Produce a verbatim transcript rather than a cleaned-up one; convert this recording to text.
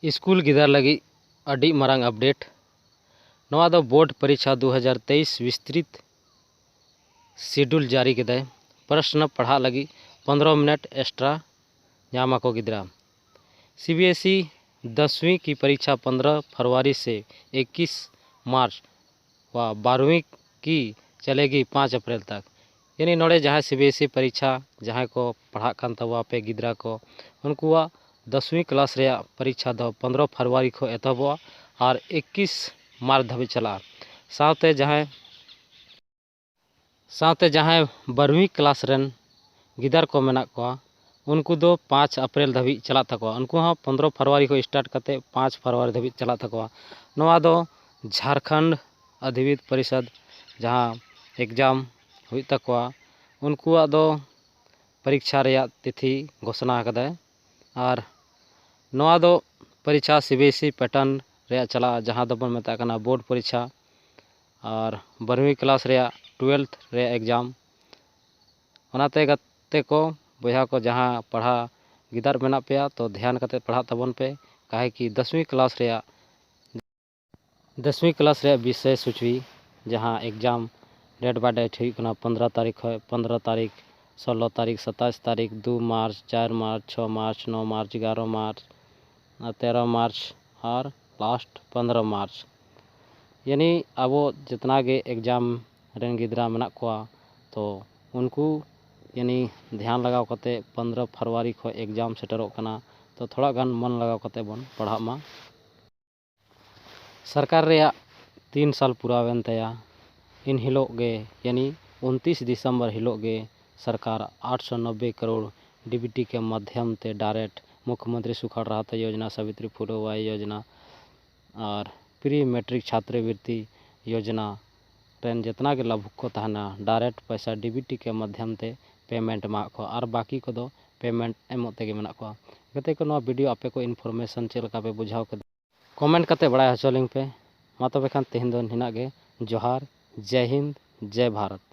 School ᱜᱤᱫᱟᱹᱨ ᱞᱟᱹᱜᱤᱫ ᱟᱹᱰᱤ ᱢᱟᱨᱟᱝ ᱟᱯᱰᱮᱴ᱾ ᱱᱚᱣᱟ ᱫᱚ ᱵᱳᱨᱰ ᱯᱚᱨᱤᱠᱷᱟ ᱫᱩ ᱦᱟᱡᱟᱨ ᱛᱮᱭᱤᱥ ᱵᱤᱥᱛᱨᱤᱛ ᱥᱤᱰᱩᱞ ᱡᱟᱹᱨᱤ ᱠᱮᱫᱟᱭ᱾ ᱯᱨᱚᱥᱱᱚ ᱯᱟᱲᱦᱟᱜ ᱞᱟᱹᱜᱤᱫ ᱯᱚᱱᱫᱽᱨᱚ ᱢᱤᱱᱤᱴ ᱮᱠᱥᱴᱨᱟ ᱧᱟᱢ ᱟᱠᱚ ᱜᱤᱫᱽᱨᱟᱹ᱾ ᱥᱤ ᱵᱤ ᱮᱥ ᱤ ᱫᱚᱥᱣᱤᱸ ᱠᱤ ᱯᱚᱨᱤᱠᱷᱟ ᱯᱚᱱᱫᱽᱨᱚ ᱯᱷᱮᱵᱽᱨᱩᱣᱟᱨᱤ ᱥᱮ ᱮᱠᱤᱥ ᱢᱟᱨᱪ ᱣᱟ ᱵᱟᱨᱦᱚᱸᱣᱤ ᱠᱤ ᱪᱟᱞᱮᱜᱤ ᱯᱟᱸᱪ ᱟᱯᱨᱮᱞ ᱛᱟᱠ᱾ ᱭᱟᱱᱤ ᱱᱚᱰᱮ ᱡᱟᱦᱟᱸᱭ ᱥᱤ ᱵᱤ ᱮᱥ ᱤ ᱯᱚᱨᱤᱠᱷᱟ ᱡᱟᱦᱟᱸᱭ ᱠᱚ ᱯᱟᱲᱦᱟᱜ ᱠᱟᱱ ᱛᱟᱵᱚᱣᱟ ᱯᱮ ᱜᱤᱫᱽᱨᱟᱹ ᱠᱚ, ᱩᱱᱠᱩᱣᱟᱜ ᱫᱚᱥᱣᱤᱸ ᱠᱞᱟᱥ ᱨᱮᱭᱟᱜ ᱯᱚᱨᱤᱠᱷᱟ ᱫᱚ ᱯᱚᱱᱫᱽᱨᱚ ᱯᱷᱮᱵᱽᱨᱩᱣᱟᱨᱤ ᱠᱷᱚᱱ ᱮᱛᱚᱦᱚᱵᱚᱜᱼᱟ ᱟᱨ ᱮᱠᱤᱥ ᱢᱟᱨᱪ ᱫᱷᱟᱹᱵᱤᱡ ᱪᱟᱞᱟᱜᱼᱟ᱾ ᱥᱟᱶᱛᱮ ᱡᱟᱦᱟᱸᱭ ᱥᱟᱶᱛᱮ ᱡᱟᱦᱟᱸᱭ ᱵᱟᱨᱦᱚᱸᱣᱤ ᱠᱞᱟᱥ ᱨᱮᱱ ᱜᱤᱫᱟᱹᱨ ᱠᱚ ᱢᱮᱱᱟᱜ ᱠᱚᱣᱟ, ᱩᱱᱠᱩ ᱫᱚ ᱯᱟᱸᱪ ᱟᱯᱨᱮᱞ ᱫᱷᱟᱹᱵᱤᱡ ᱪᱟᱞᱟᱜ ᱛᱟᱠᱚᱣᱟ᱾ ᱩᱱᱠᱩ ᱦᱚᱸ ᱯᱚᱱᱫᱽᱨᱚ ᱯᱷᱮᱵᱽᱨᱩᱣᱟᱨᱤ ᱠᱷᱚᱱ ᱥᱴᱟᱨᱴ ᱠᱟᱛᱮ ᱯᱟᱸᱪ ᱯᱷᱮᱵᱽᱨᱩᱣᱟᱨᱤ ᱫᱷᱟᱹᱵᱤᱡ ᱪᱟᱞᱟᱜ ᱛᱟᱠᱚᱣᱟ᱾ ᱱᱚᱣᱟ ᱫᱚ ᱡᱷᱟᱲᱠᱷᱚᱸᱰ ᱚᱫᱷᱤᱵᱤᱫ ᱯᱚᱨᱤᱥᱚᱫᱽ ᱡᱟᱦᱟᱸ ᱮᱠᱡᱟᱢ ᱦᱩᱭᱩᱜ ᱛᱟᱠᱚᱣᱟ, ᱩᱱᱠᱩᱣᱟᱜ ᱫᱚ ᱯᱚᱨᱤᱠᱷᱟ ᱨᱮᱭᱟᱜ ᱛᱤᱛᱷᱤ ᱜᱷᱳᱥᱚᱱᱟ ᱟᱠᱟᱫᱟᱭ᱾ ᱟᱨ ᱱᱚᱣᱟ ᱫᱚ ᱯᱚᱨᱤᱠᱷᱟ C B S E pattern ᱨᱮᱭᱟᱜ ᱪᱟᱞᱟᱜᱼᱟ, ᱡᱟᱦᱟᱸ ᱫᱚᱵᱚᱱ ᱢᱮᱛᱟᱜ ᱠᱟᱱᱟ ᱵᱳᱨᱰ ᱯᱚᱨᱤᱠᱷᱟ ᱟᱨ ᱵᱟᱨᱦᱚᱸᱣᱤ ᱠᱞᱟᱥ ᱨᱮᱭᱟᱜ ᱴᱩᱭᱮᱞᱵᱷ ᱨᱮᱭᱟᱜ ᱮᱠᱡᱟᱢ᱾ ᱚᱱᱟᱛᱮ ᱜᱟᱛᱮ ᱠᱚ, ᱵᱚᱭᱦᱟ ᱠᱚ, ᱡᱟᱦᱟᱸ ᱯᱟᱲᱦᱟᱣ ᱜᱤᱫᱟᱹᱨ ᱢᱮᱱᱟᱜ ᱯᱮᱭᱟ, ᱛᱚ ᱫᱷᱮᱭᱟᱱ ᱠᱟᱛᱮ ᱯᱟᱲᱦᱟᱜ ᱛᱟᱵᱚᱱ ᱯᱮ, ᱠᱟᱦᱮ ᱠᱤ ᱫᱚᱥᱣᱤᱸ ᱠᱞᱟᱥ ᱨᱮᱭᱟᱜ ᱫᱚᱥᱣᱤᱸ ᱠᱞᱟᱥ ᱨᱮᱭᱟᱜ ᱵᱤᱥᱚᱭ ᱥᱩᱪᱤ, ᱡᱟᱦᱟᱸ ᱮᱠᱡᱟᱢ ᱰᱮᱴ ᱵᱟᱭ ᱰᱮᱴ ᱦᱩᱭᱩᱜ ᱠᱟᱱᱟ, ᱯᱚᱱᱫᱽᱨᱚ ᱛᱟᱹᱨᱤᱠᱷ ᱠᱷᱚᱱ ᱯᱚᱱᱫᱽᱨᱚ ᱛᱟᱹᱨᱤᱠᱷ, ᱥᱳᱞᱞᱳ ᱛᱟᱹᱨᱤᱠᱷ, ᱥᱟᱛᱟᱥ ᱛᱟᱹᱨᱤᱠᱷ, ᱫᱩ ᱢᱟᱨᱪ, ᱪᱟᱨ ᱢᱟᱨᱪ, ᱪᱷᱚ ᱢᱟᱨᱪ, ᱱᱚ ᱢᱟᱨᱪ, ᱮᱜᱟᱨᱚ ᱢᱟᱨᱪ, ᱟᱨ ᱛᱮᱨᱚ ᱢᱟᱨᱪ ᱟᱨ ᱞᱟᱥᱴ ᱯᱚᱱᱫᱽᱨᱚ ᱢᱟᱨᱪ᱾ ᱭᱟᱱᱤ ᱟᱵᱚ ᱡᱤᱛᱱᱟ ᱜᱮ ᱮᱠᱡᱟᱢ ᱨᱮᱱ ᱜᱤᱫᱽᱨᱟᱹ ᱢᱮᱱᱟᱜ ᱠᱚᱣᱟ, ᱛᱚ ᱩᱱᱠᱩ ᱭᱟᱱᱤ ᱫᱷᱮᱭᱟᱱ ᱞᱟᱜᱟᱣ ᱠᱟᱛᱮ ᱯᱚᱱᱫᱽᱨᱚ ᱯᱷᱮᱵᱽᱨᱩᱣᱟᱨᱤ ᱠᱷᱚᱱ ᱮᱠᱡᱟᱢ ᱥᱮᱴᱮᱨᱚᱜ ᱠᱟᱱᱟ, ᱛᱚ ᱛᱷᱚᱲᱟ ᱜᱟᱱ ᱢᱚᱱ ᱞᱟᱜᱟᱣ ᱠᱟᱛᱮ ᱵᱚᱱ ᱯᱟᱲᱦᱟᱜ ᱢᱟ᱾ ᱥᱚᱨᱠᱟᱨ ᱨᱮᱭᱟᱜ ᱛᱤᱱ ᱥᱟᱞ ᱯᱩᱨᱟᱣᱮᱱ ᱛᱟᱭᱟ, ᱤᱱ ᱦᱤᱞᱳᱜ ᱜᱮ ᱭᱟᱱᱤ ᱩᱱᱛᱤᱥ ᱫᱤᱥᱚᱢᱵᱚᱨ ᱦᱤᱞᱳᱜ ᱜᱮ ᱥᱚᱨᱠᱟᱨ ᱟᱴ ᱥᱚ ᱱᱚᱵᱵᱳᱭ ᱠᱟᱨᱳᱲ ᱰᱤ ᱵᱤ ᱴᱤ ᱠᱮ ᱢᱟᱫᱷᱭᱚᱢ ᱛᱮ ᱰᱟᱭᱨᱮᱠᱴ ᱢᱩᱠᱷᱭᱚᱢᱚᱱᱛᱨᱤ ᱥᱩᱠᱷᱟᱲ ᱨᱟᱦᱟᱛᱟ ᱭᱳᱡᱽᱱᱟ, ᱥᱟᱵᱤᱛᱨᱤ ᱯᱷᱩᱞᱮ ᱵᱷᱟᱵᱷᱟᱭ ᱭᱳᱡᱽᱱᱟ ᱟᱨ ᱯᱨᱤ ᱢᱮᱴᱨᱤᱠ ᱪᱷᱟᱛᱨᱤᱵᱨᱤᱛᱛᱤ ᱭᱳᱡᱽᱱᱟ ᱨᱮᱱ ᱡᱤᱛᱱᱟ ᱜᱮ ᱞᱟᱵᱷᱩᱠ ᱠᱚ ᱛᱟᱦᱮᱱᱟ, ᱰᱟᱭᱨᱮᱠᱴ ᱯᱚᱭᱥᱟ ᱰᱤ ᱵᱤ ᱴᱤ ᱠᱮ ᱢᱟᱫᱷᱭᱚᱢ ᱛᱮ ᱯᱮᱢᱮᱱᱴ ᱮᱢᱟᱜ ᱠᱚᱣᱟ ᱟᱨ ᱵᱟᱹᱠᱤ ᱠᱚᱫᱚ ᱯᱮᱢᱮᱱᱴ ᱮᱢᱚᱜ ᱛᱮᱜᱮ ᱢᱮᱱᱟᱜ ᱠᱚᱣᱟ᱾ ᱜᱟᱛᱮ ᱠᱚ, ᱱᱚᱣᱟ ᱵᱷᱤᱰᱤᱭᱳ ᱟᱯᱮ ᱠᱚ ᱤᱱᱯᱷᱚᱨᱢᱮᱥᱚᱱ ᱪᱮᱫ ᱞᱮᱠᱟ ᱯᱮ ᱵᱩᱡᱷᱟᱹᱣ ᱠᱮᱫᱟ? ᱠᱚᱢᱮᱱᱴ ᱠᱟᱛᱮ ᱵᱟᱲᱟᱭ ᱦᱚᱪᱚ ᱞᱤᱧ ᱯᱮ᱾ ᱢᱟ ᱛᱚᱵᱮ ᱠᱷᱟᱱ ᱛᱮᱦᱮᱧ ᱫᱚ ᱱᱤᱱᱟᱹᱜ ᱜᱮ᱾ ᱡᱚᱦᱟᱨ, ᱡᱟᱭ ᱦᱤᱱᱫ, ᱡᱟᱭ ᱵᱷᱟᱨᱚᱛ᱾